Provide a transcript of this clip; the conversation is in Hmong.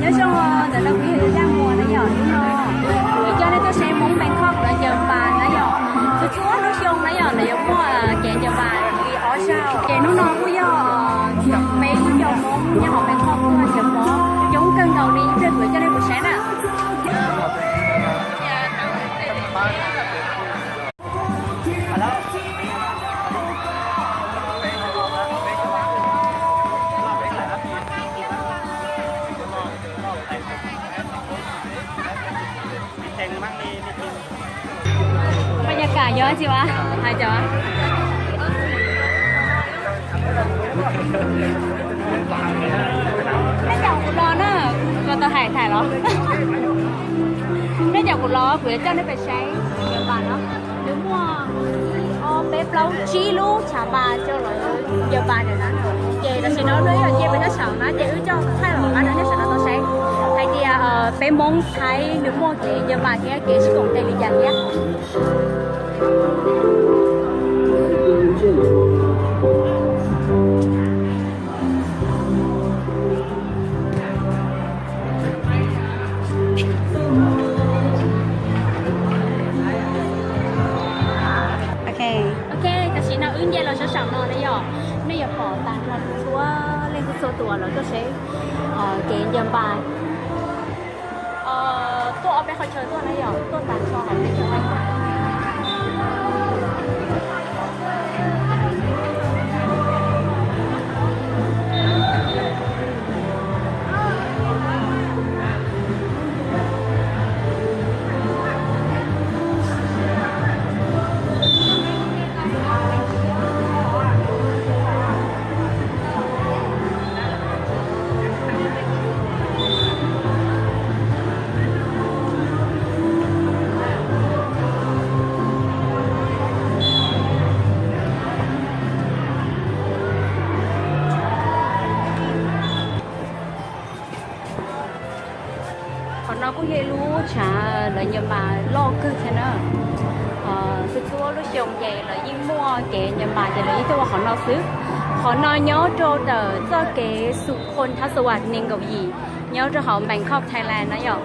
Nyob zoo, ntawm no kuv yog Yaj Muas na yom, hnub no kuv coj nej tuaj saib Hmoob Bangkok lawv ncaws npas na yom. Txhua txhua lub xyoo na yom, lawv yuav muaj kev ncaws npas li ob zaug. Ces hnub no kuj yog peb cov Hmoob nyob hauv Bangkok tuaj ncaws npas coob kawg nkaus li, ib pliag kuv coj nej mus saib na. Baj nyob kam yog tsis vas hais cov Neb cov kuv los na, kuv tau hais tham los. Neb cov kuv los kuv yuav coj neb pais saib ncaws npas no. Nws muaj ib ob peb plaub tsib lub tshav npas rau lawv ncaws npas ntawm na. Ces tam sim no wb cia pem sab saum na ces wb coj thaij los qab rau nej sawv daws tau saib hais tias peb Hmoob Thaib nws muaj kev ncaws npas thiab kev sib koom tes li cas thiab. Ok, tam sim no wb nce los sab saum no na yom, nej yuav pom tag nrho txhua leej txhua tus lawv tuaj saib kev ncaws npas tuaj ob peb qhov chaw tuaj na yom, tuaj tag nrho hauv teb chaws Thaib. Qhov no kuj yog ib lub tshav lawv ncaws npas loj kawg thiab na. Txhua txhua lub xyoo ces lawv yeej muaj kev ncaws npas ces lawv yeej tuaj ua qhov no xwb. Qhov no nyob rau ntawm txoj kev Xu Khon Thab Xas Vas nees nkaum yim, nyob rau hauv Bangkok, Thailand no yom.